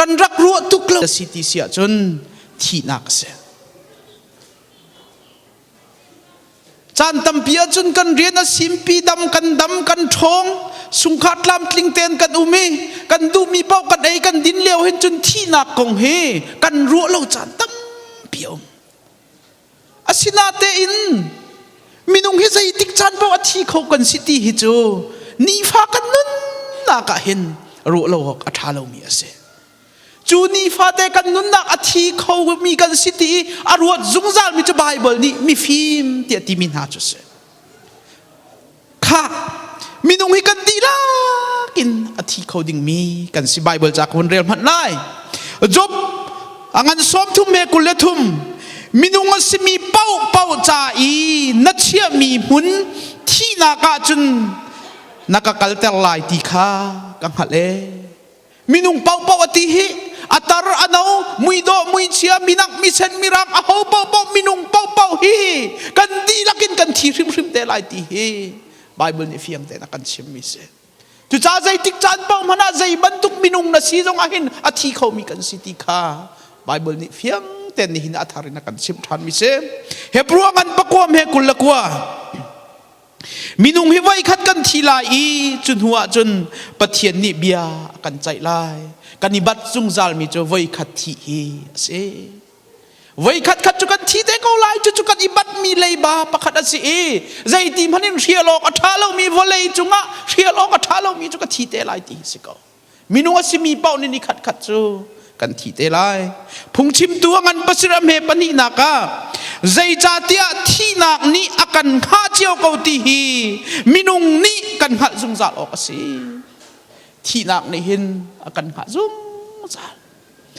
Kan rak ruah tuk lo si ti si ahcun thihnak a si. Caan tampi ahcun kan rian a simpi dam kan dam kan ṭhawng sungkhar tlamtling tein kan um i kan duhmi paoh kan ei kan din lio hin cun thihnak kong hi kan ruah lo caan tampi a um. Asinatein minung hi zeitik caan paoh a thi kho kan si ti hi cu nifa kan nunnak ah hin ruah lo awk a ṭha lomi a si. Cu nifate kan nunnak a thi khomi kan si ti i a ruat zungzalmi cu Baibal nih mifim tiah timi hna cu si. Kha minung hi kan dihlak in a thi kho dingmi kan si Baibal ca ka hun rel hmanh lai. Job a ngan 30 he 23 minung a simi paohpaoh ca i na chiahmi hmun thihnak ah cun na ka kalter lai ti kha ka hngalh ee. Minung paohpaoh a ti hi a tar a no muidawh muichia minak misen mirang a ho paohpaoh minung paohpaoh hi kan dihlak in kan thi hrimhrim te lai ti hi Bible nih fiang tein a kan chimmi si. Cucaah zeitik caan paoh hmanh ah zei bantuk minung na si zong ah hin a thi khomi kan si ti kha Bible nih fiang tein nihin a thar in a kan chimh ṭhanmi si. Hebrew ngan pakuam he 29 Minung hi voikhat kan thi lai i cu hnu ah cun Pathian nih bia a kan ceih lai. Kan i bat zungzalmi cu voikhat thih hi a si. Voikhat khat cu kan thi te ko lai cucu kan i batmi leiba pakhat a si i zeiti hmanh in hrial awk a ṭha lomi vawlei cungah hrial awk a ṭha lomi cu ka thi te lai ti hi si ko. Minung a simi paoh nih ni khat khat cu kan thi te lai. Phungchimtu a ngan pasarih a hme pahnihnak ah zeicahtiah thihnak nih a kan hngah cio ko ti hi minung nih kan hngalh zungzal awk a si. Thihnak nih hin a kan hngah zungzal.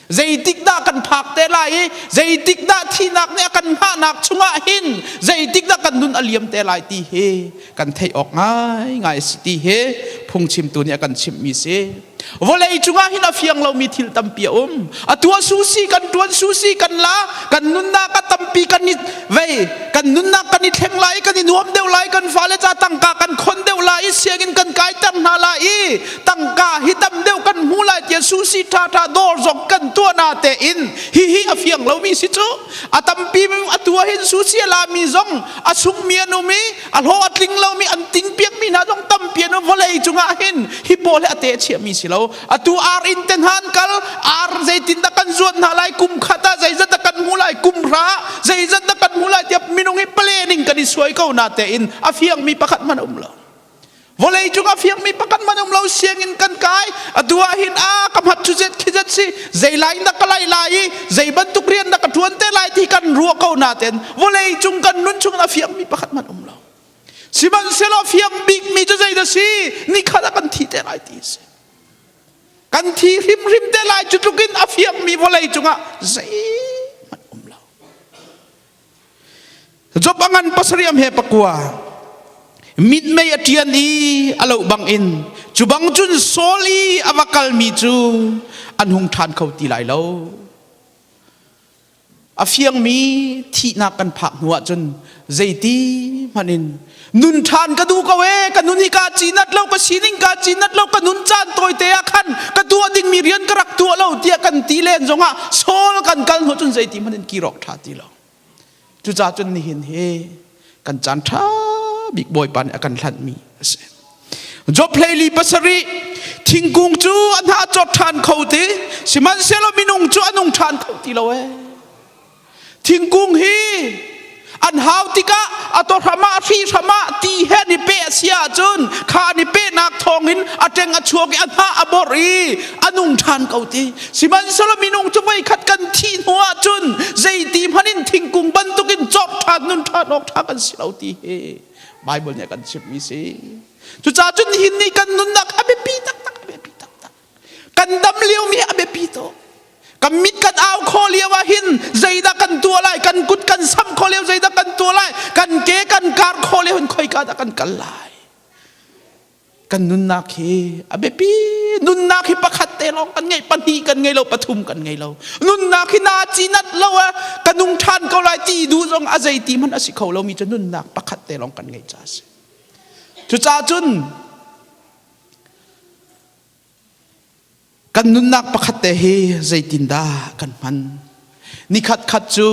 Zeitik dah kan phak te lai i zeitik dah thihnak nih a kan hngahnak chungah hin zeitik dah kan nun a liam te lai ti hi kan theih awk ngaingai a si ti hi phungchimtu nih a kan chimhmi si. Vawlei cungah hin a fiang lomi thil tampi a um. Atu ah susi kan ṭuan susi kan la kan nunnak a tampi kan i vei kan nunnak kan i thleng lai i kan i nuam deuh lai kan fale ca tangka kan khon deuh lai i sianginn kan kaiter hna lai i tangka hi tam deuh kan hmu lai tiah susi ṭha ṭha dawr zong kan tuah na tein hihi a fiang lomi si cu a tampi atu ah hin susi a lami zong a sungmi an um i a hlawh a tling lomi an ting piakmi hna zong tampi an um vawlei cungah hin hi pawl hi a te chiahmi si lo atu ar inn te hna an kal ar zeitin dah kan zuat hna lai kum khat ah zeizat dah kan hmu lai kum hra zeizat dah kan hmu lai tiah minung hi planning kan i suai ko na tein a fiangmi pakhat hmanh a um lo vawlei cung a fiangmi pakhat hmanh um lo sianginn kan kai atu ah hin a ka hmat cu zet khi zet si zei lai na ka lai lai i zei bantuk rian na ka ṭuan te lai ti kan ruah ko na ten vawlei cung kan nun chung a fiangmi pakhat hmanh um lo sihmanhsehlaw fiang bikmi cu zei dah si nikhat ah kan thi te lai ti si kan thi hrimhrim te lai cu tluk in a fiangmi vawlei cungah zeihmanh um lo Job a ngan pasarih he pakua mitmei a ṭian i a loh bangin cu bang cun Saul i a va kalmi cu an hung ṭhan kho ti lai lo. A fiangmi thihnak kan phak hnu ahcun zeiti hmanh in nun ṭhan ka duh ko ee ka nun hi kaa cinat lo ka sining kaa cinat lo ka nun caan tawite ah khan ka tuah dingmi rian ka rak tuah lo tiah kan ti len zongah Saul kan kal hnu cun zeiti hmanh in kirok ṭha ti lo. Cucaah cun nihin hi kan caan ṭha bik Bawipa nih a kan hlanhmi a si. Job hleili pasarih thingkung cu a hna cawt ṭhan kho ti sihmanhsehlaw minung cu a nung ṭhan kho ti lo ee. Thingkung hi an hau tikah a to hram ah a hri hram ah ti he an i peh a si ahcun kha an i pehnak thawngin a ṭeng a chuak i a hnah a borh i a nung ṭhan ko ti. Sihmanhsehlaw minung cu voikhat kan thih hnu ahcun zeiti hmanh in thingkung bantukin cawk ṭhan nun ṭhan awk ṭha kan si lo ti hi Baibal nih a kan chimhmi si. Cucaah cun nihin ni kan nunnak a biapi taktak a biapi taktak. Kan dam liomi a biapi tuk. Kan mit kan au khawh lio ah hin zeidah kan tuah lai, kan kut kan samh khawh lio zeidah kan tuah lai, kan ke kan kar khawh lio hin khoika dah kan kal lai. Kan nunnak hi a biapi. Nunnak hi pakhat te lawng kan ngei, pahnih kan ngei lo, pathum kan ngei lo. Nunnak hi naa cinat lo a ka nung ṭhan ko lai ti duh zong a zeiti hmanh a si kho lomi cu nunnak pakhat te lawng kan ngeih ca a si. Cucaah cun. Kan nunnak pakhat te hi zeitindah kan hman? Nikhat khat cu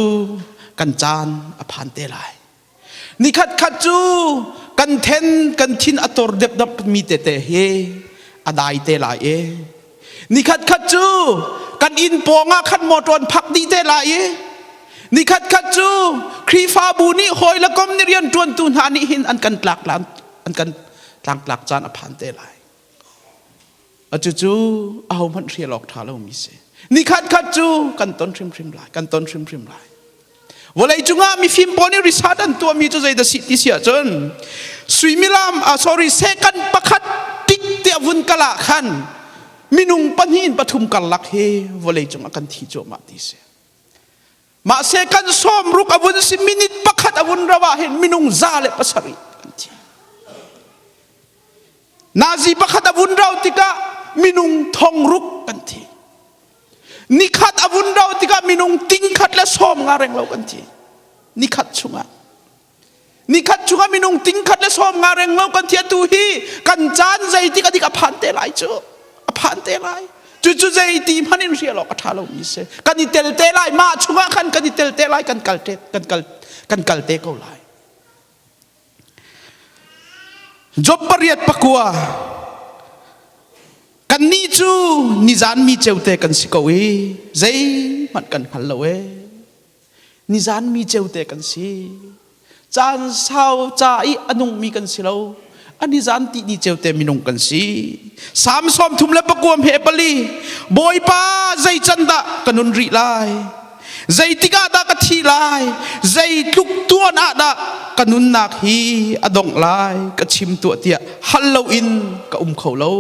kan caan a phan te lai. Nikhat khat cu kan then kan thin a tor depdap mi tete hi a dai te lai i nikhat khat cu kan inn pawng ah khan motor an phak dih te lai i nikhat khat cu Khrihfabu nih hawi le kom nih rian ṭuantu hna nih hin an kan tlak an kan tlangtlak caan a phan te lai. Cucu ahohmanh hrial awk ṭha lomi si. Nikhat khat cu kan ton hrimhrim lai, kan ton hrimhrim lai. Vawlei cungah mifim pawl nih research an tuahmi cu zeidah si ti si ahcun suimilam ah sorry second pakhat tik tiah vun kal ah khan minung pahnih in pathum karlak hi vawlei cungah kan thi cuahmah ti si. Mah second sawmruk a vun si minute pakhat a vun rau ah hin minung 107 kan thi. Nazi pakhat a vun rau tikah minung thong ruk kan thi. Nikhat a vun rau tikah minung ting khat le sawm nga reng lo kan thi. Nikhat chungah. Nikhat chungah minung ting khat le sawm nga reng lo kan thi atu hi kan caan zeitik adik a phan te lai cu. A phan te lai. Cucu zeiti hmanh in hrial awk a ṭha lomi si. Kan i tel te lai. Mah chungah khan kan i tel te lai. Kan kal te, kan kal, kan kal te ko lai. Job pariat pakua kannih cu nizan mi ceute kan si ko i zeihmanh kan hngal lo ee nizan mi ceute kan si caan sau ca i a nungmi kan si lo a nizan ti ni ceute minung kan si Salm 34 he pali Bawipa zei can dah ka nun rih lai Zeitik ah dah ka thih lai? Zeitluk tuan ah dah ka nunnak hi a dongh lai? Ka chim tuah tiah hal loin ka um kho lo.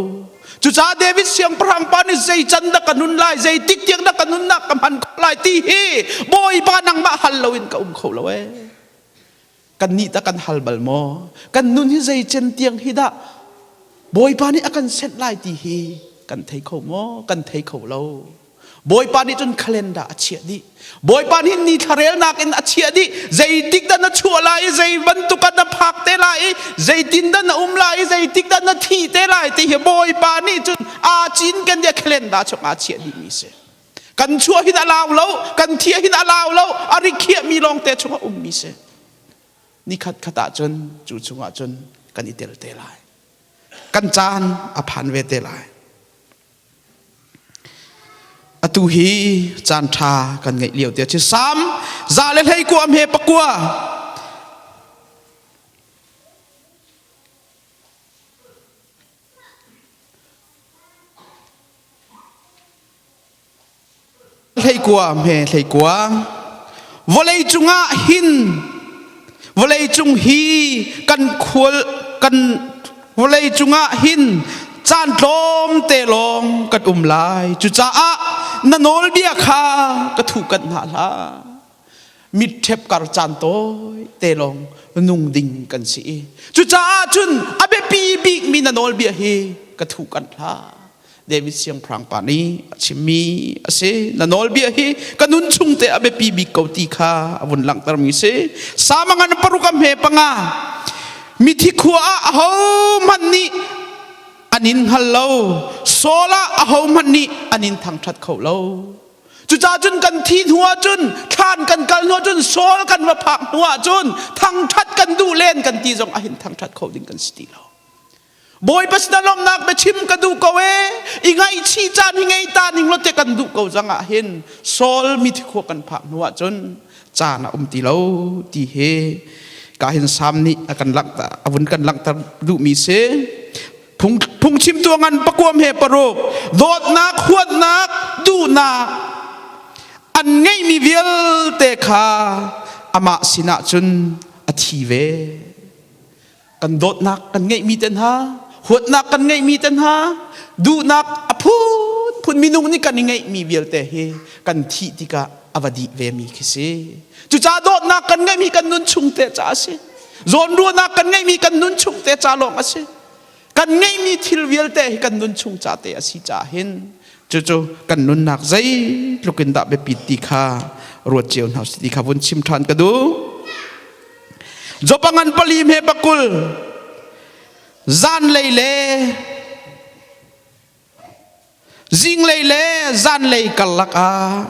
Cucaah David siangpahrang pa nih zei can dah ka nun lai, zeitik tiang dah ka nunnak ka hman khawh lai ti hi Bawipa nangmah hal loin ka um kho lo ee. Kannih tah kan hal bal maw? Kan nun hi zei cen tiang hi dah Bawipa nih a kan senh lai ti hi kan thei kho maw? Kan thei kho lo. Bawipa nih cun calendar a chiah dih. Bawipa nih ni thlarelnak in a chiah dih. Zeitik dah na chuah lai i zei bantuk ah na phak te lai i zeitin dah na um lai i zeitik dah na thi te lai ti hi Bawipa nih cun aa cinken dih a calendar chung aa chiah dihmi si. Kan chuah hin a lau lo, kan thiah hin a lau lo, a rikhiahmi lawngte chung a ummi si. Nikhat khat ah cun cu chungah cun kan i tel te lai. Kan caan a phan ve te lai. Atu hi caan ṭha kan ngeih lio te a si. Salm 121 he pakua Hleikua hme hleikua vawlei cungah hin vawlei cung hi kan khual kan vawlei cungah hin caan tlawm te lawng kan um lai cucaah na nawlbia kha ka thuh kanh hna hlah mitṭhep kar caan tawi te lawng nung ding kan si i cucaah cun a biapi bikmi na nawlbia hi ka thuh kanh hlah David siangpahrang pa nih a chimmi a si na nawlbia hi ka nun chung te a biapi bik ko ti kha a vun langhtermi si Samangan paruk a hme panga mithi khua ah ahohmanh nih an in hngal lo Saul ah ahohmanh nih an in thangṭhat kho lo Cucaah cun kan thi hnu ahcun thlan kan kal hnu ahcun Saul kan va phak hnu ahcun thangṭhat kan duh len kan ti zong ahhin thangṭhat kho ding kan si ti lo. Bawipa sinah lawmhnak biachim ka duh ko ee i ngaihchih caan hi ngei ta ning law te kan duh ko zang ah hin Saul mithi khua kan phak hnu ahcun caan a um ti lo ti hi ka hin Sam nih a kan langhter a vun kan langhter duhmi si. Phung phungchimtu ngan pakuam he paruk dawtnak huatnak duhnak an ngeihmi vialte kha amah sinah cun a thi ve kan dawtnak kan ngeihmi te hna huatnak kan ngeihmi te hna duhnak a phunphun minung nih kan i ngeihmi vialte hi kan thih tikah a va dih vemi khi si cucaah dawtnak kan ngeihmi kan nun chung te ca a si zawnruahnak kan ngeihmi kan nun chung te ca lawng a si kan ngeihmi thil vialte hi kan nun chung ca te a si caah hin cucu kan nunnak zeitluk in dah biapit ti kha ruat cio hna ti kha vun chim ṭhan ka duh Jopangan pali he pakul zanlei le. Zinglei le zanlei karlak ah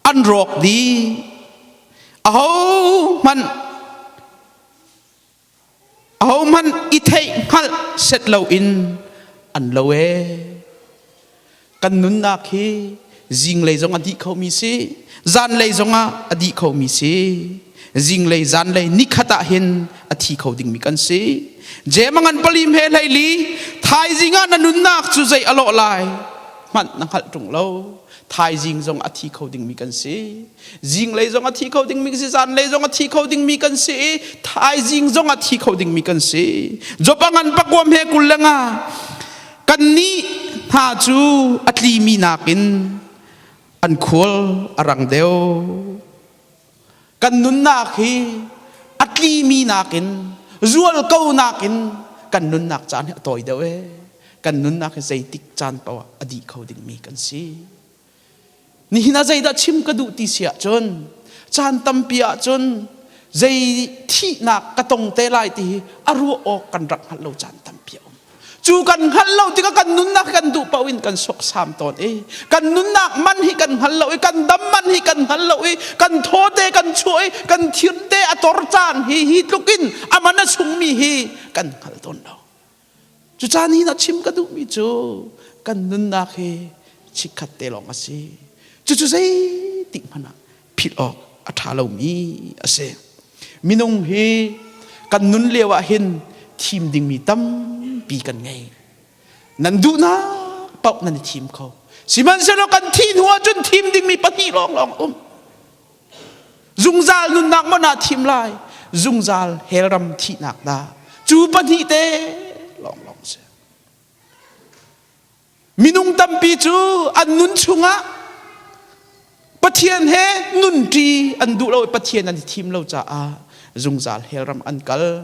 an rawk dih. Ahohmanh ahohmanh i theih hngalh set loin an lo ee. Kan nunnak hi zinglei zong a dih khomi si, zanlei zongah a dih khomi si. Zinglei zanlei nikhat ah hin a thi kho dingmi kan si. Jemangan palim he hleili thaizing ah na nunnak cu zei a lawh lai hmanh na hngalh ṭung lo. Thaizing zong a thi kho dingmi kan si. Zinglei zong a thi kho dingmi kan si, zanlei zong a thi kho dingmi kan si i thaizing zong a thi kho dingmi kan si. Job a ngan pakuam he 25 kannih hna cu a tlimi nakin an khual a rang deuh. Kan nunnak hi a tlimi nakin zual ko nakin kan nunnak caan hi a tawi deuh ee. Kan nunnak hi zeitik caan paoh ah a dih kho dingmi kan si. Nihin ah zeidah chim ka duh ti si ahcun caan tampi ahcun zei thihnak ka tong te lai ti hi a ruah awk kan rak hngalh lo caan tampi a um. Cu kan hngalh lo tikah kan nunnak kan duh paoh in kan sawksam tawn i kan nunnak man hi kan hngal lo i kan dam man hi kan hngal lo i kan thaw te kan chuah i kan thir te a tor caan hi hi tluk in a man a sungmi hi kan hngal tawn lo. Cucaah nihin ah chim ka duhmi cu kan nunnak hi chikkhat te lawng a si. Cucu zeitik hmanh ah philh awk a ṭha lomi a si. Minung hi kan nun lio ah hin thim dingmi tampi kan ngei. Nan duhnak paoh nan i thim kho. Sihmanhsehlaw kan thih hnu ahcun thim dingmi pahnih lawnglawng a um. Zungzal nunnak maw naa thim lai? Zungzal hellram thihnak dah? Cu pahnih te lawnglawng si. Minung tampi cu an nun chungah Pathian he nunṭi an duh lo i Pathian an i thim lo caah zungzal hellram an kal.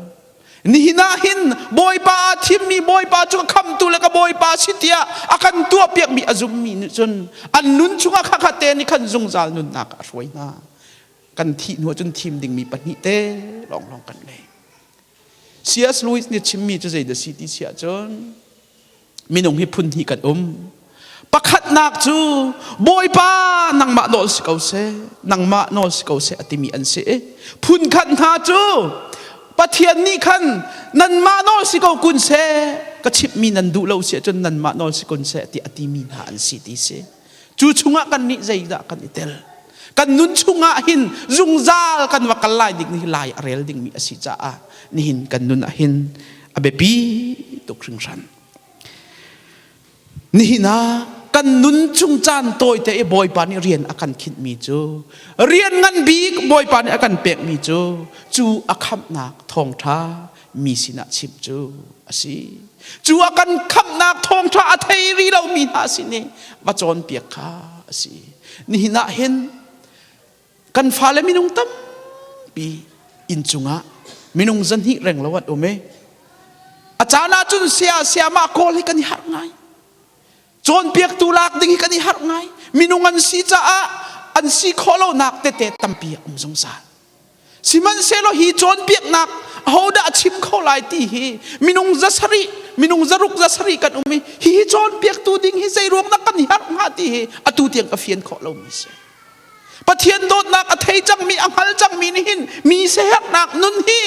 Nihin ah hin Bawipa aa thimmi Bawipa cu ka khamtu le ka Bawipa si tiah a kan tuahpiakmi a zummi nih cun an nun chungah khakhat te nih khan zungzal nunnak ah a hruai hna. Kan thih hnu cun thim dingmi pahnih te lawnglawng kan ngei. C.S. Lewis nih chimmi cu zeidah si ti si ahcun minung hi phun hnih kan um. Pakhatnak cu Bawipa nangmah nawl si ko seh, nangmah nawl si ko seh a timi an si. Phun khat hna cu Pathian nih khan nanmah nawl si ko kun seh, ka chimhmi nan duh lo si ahcun nanmah nawl si kun seh ti a timi hna an si ti si. Cu chungah kan nih zeidah kan i tel? Kan nun chungah hin zungzal kan va kal lai ding hi lai a rel dingmi a si caah nihin kan nun ah hin a biapi tuk hringhran. Nihin ah kan nun chung caan tawite i Bawipa nih rian a kan khinhmi cu rian ngan bik Bawipa nih a kan pekmi cu cu a khamhnak thawngṭha mi sinah chimh cu a si. Cu a kan khamhnak thawngṭha a thei rih lomi hna sin i va cawnpiak kha a si. Nihin ah hin kan fale minung tampi inn cungah minung zahnih reng lo an um i a caan ah cun sia siamah kawl hi kan i harh ngai. Cawnpiaktu lak ding hi kan i harh ngai. Minung an si caah an si khawh lonak tete tampi a um zungzal. Sihmanhsehlaw hi cawnpiaknak ahodah a chim kho lai ti hi minung zasarih minung zaruk zasarih kan um i hihi cawnpiaktu ding hi zei ruang dah kan i harh hnga ti hi atu tiang ka fian khawh lomi si. Pathian dawtnak a thei cangmi a hngal cangmi nih hin mi siaherhnak nun hi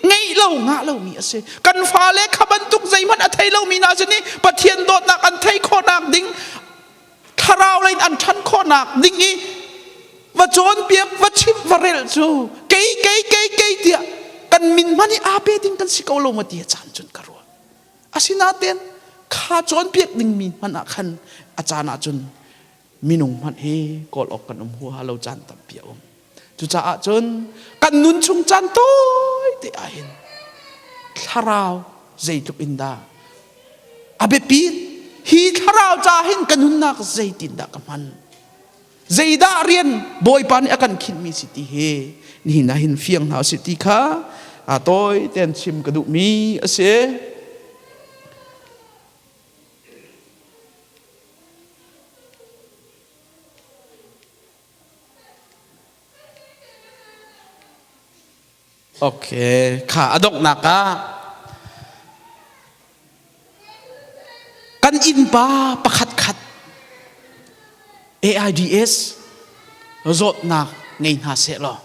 ngeih lo ngah lomi a si. Kan fale kha bantuk zeihmanh a thei lomi hna sin i Pathian dawtnak an theih khawhnak ding thlarau lei in an ṭhan khawhnak ding i va cawnpiak va chimh va relh cu kei kei kei kei tiah kan min hmanh i aa pe ding kan si ko lo maw ti a caan cun ka ruah. Asinain kha cawnpiak dingmi hmanh ah khan a caan ah cun minung hmanh hi kawl awk kan um huaha lo caan tampi a um. Cucaah cun kan nun chung caan tawi te ah hin thlarau zeitluk in dah a biapi hi thlarau ca hin ka nunnak zeitindah ka hman zeidah rian Bawipa nih a kan khinhmi si ti hi nihin ah hin fiang hna usih ti kha a tawi tein chim ka duhmi a si. Okay, kha a donghnak ah kan innpa pakhat khat. AIDS zawtnak ngei hna seh law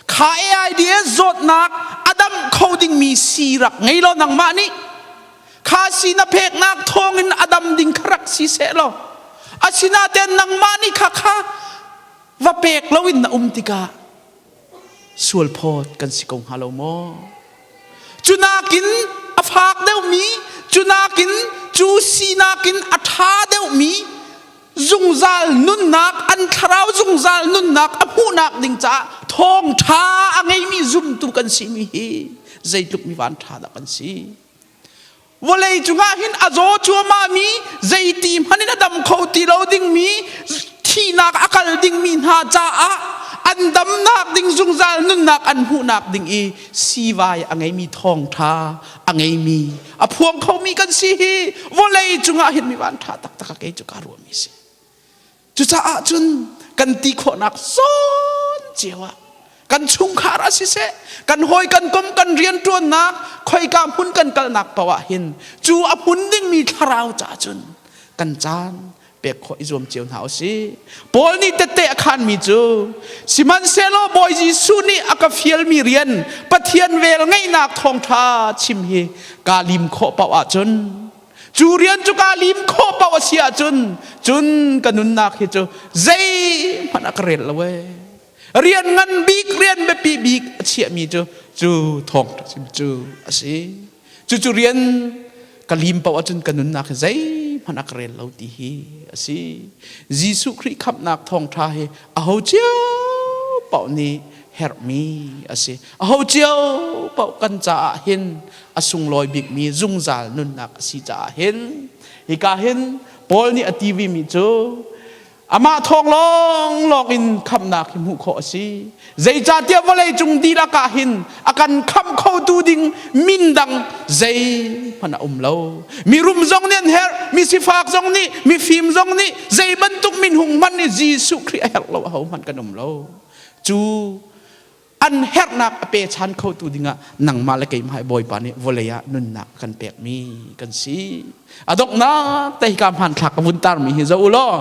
kha AIDS zawtnak a dam kho dingmi sii rak ngei law nangmah nih kha si na peknak thawngin a dam ding kha rak si seh law asinain nangmah nih kha kha va pek loin na um tikah sual phawt kan si ko hnga lo maw? Cu nakin a fak deuhmi, cu nakin cu sinak in a ṭha deuhmi zungzal nunnak, an thlarau zungzal nunnak a hmuhnak ding caah thawngṭha a ngeimi zumtu kan simi hi zeitluk mi van ṭha dah kan si. Vawlei cungah hin a zaw cuahmahmi, zeiti hmanh in a dam kho ti lo dingmi, thihnak a kal dingmi hna caah an damnak ding zungzal nunnak an hmuhnak ding i siivai a ngeimi thawngṭha a ngeimi a phuang khomi kan si hi vawlei cungah hin mi van ṭha taktak a kei cu kaa ruahmi si. Cucaah cun kan ti khawhnak zawn cio ah kan chungkhar ah siseh, kan hawi kan kom kan rianṭuannak khoika hmun kan kalnak paoh ah hin cu a hmun dingmi thlarau caah cun kan caan pek khawh i zuam cio hna u sih. Paul nih tette a khanmi cu sihmanhsehlaw Bawi Jesuh nih a ka fialmi rian Pathian vel ngeihnak thawngṭha chim hi kaa lim khawh paoh ahcun Cu rian cu kaa lim khawh paoh a si ahcun cun ka nunnak hi cu zeihmanh a ka rel lo ee. Rian ngan bik, rian biapi bik a chiahmi cu cu thawngṭha chim cu a si. Cucu rian ka lim paoh ahcun ka nunnak hi zeihmanh a ka rel lo ti hi a si. Jesuh Khrih khamhnak thawngṭha hi aho cio paoh nih herhmi a si. Aho cio paoh kan caah hin a sunglawi bikmi zungzal nunnak a si caah hin hika hin Paul nih a ti vimi cu amah thawng lawnglawng in khamhnak hi hmuh khawh a si. Zeicahtiah vawleicung dihlak ah hin a kan khamh khotu ding min dang zeihmanh a um lo. Mirum zong nih an herh, mi sifak zong nih, mifim zong nih, zei bantuk minhung hmanh nih Jesuh Khrih a herh lo ahohmanh kan um lo. Cu an herhnak a pechan khotu dingah nangmah le keimah hi Bawipa nih vawlei ah nunnak kan pekmi kan si. A donghnak te hika hmanthlak ka vun tarmi hi zoh u law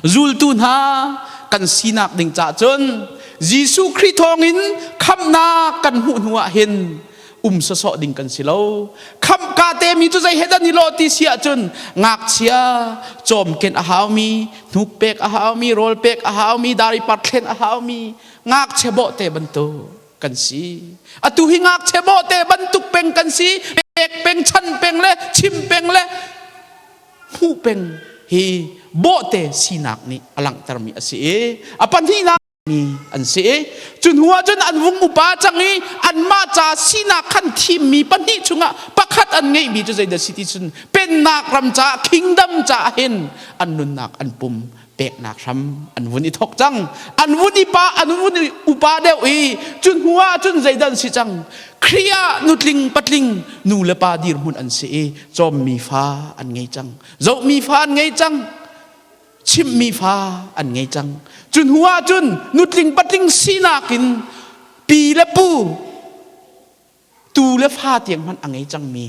zultu hna kan sinak ding caah cun Jesuh Khrih thawngin khamhnak kan hmuh hnu ah hin um sawsawh ding kan si lo. Khamh ka te mi cu zei he dah ni lo ti si ahcun ngakchia cawmken a haumi, hnuk pek a haumi, rawl pek a haumi, dari par thlen a haumi, ngakchia bawhte bantuk kan si. Atu hi ngakchia bawhte bantuk peng kan si. Pek peng, chan peng le chim peng le hmuh peng hi bawhte sinak nih a langhtermi a si i a pahnihnak mi an si i cu hnu ah cun an vung upa cang i anmah ca sinak khan thimmi pahnih chungah pakhat an ngeihmi cu zeidah si ti cun pennak ram caah kingdom caah hin an nunnak an pum peknak hram an vun i thok cang an vun i pa an vun i upa deuh i cu hnu ah cun zeidah an si cang Khrih ah nutling patling nu le pa dirhmun an si i cawmmi fa an ngei cang zohmi fa an ngei cang chimhmi fa an ngei cang cu hnu ah cun nutling patling sinak in pi le pu tu le fa tiang hmanh a ngei cangmi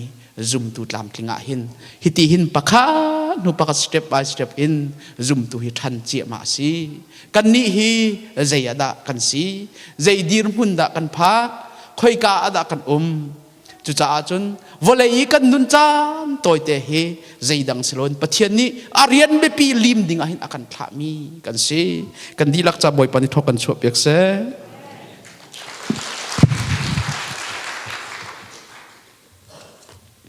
zumtu tlamtling ah hin hiti hin pakhat hnu pakhat step by step in zumtu hi ṭhan ciahmah a si. Kannih hi zei ah dah kan si? Zei dirhmun dah kan phak? Khoika ah dah kan um? Cucaah cun vawlei i kan nun caan tawite hi zeidang si loin Pathian nih a rian biapi lim ding ah hin a kan thlahmi kan si. Kan dihlak ca Bawipa nih thawk kan chuahpiak seh.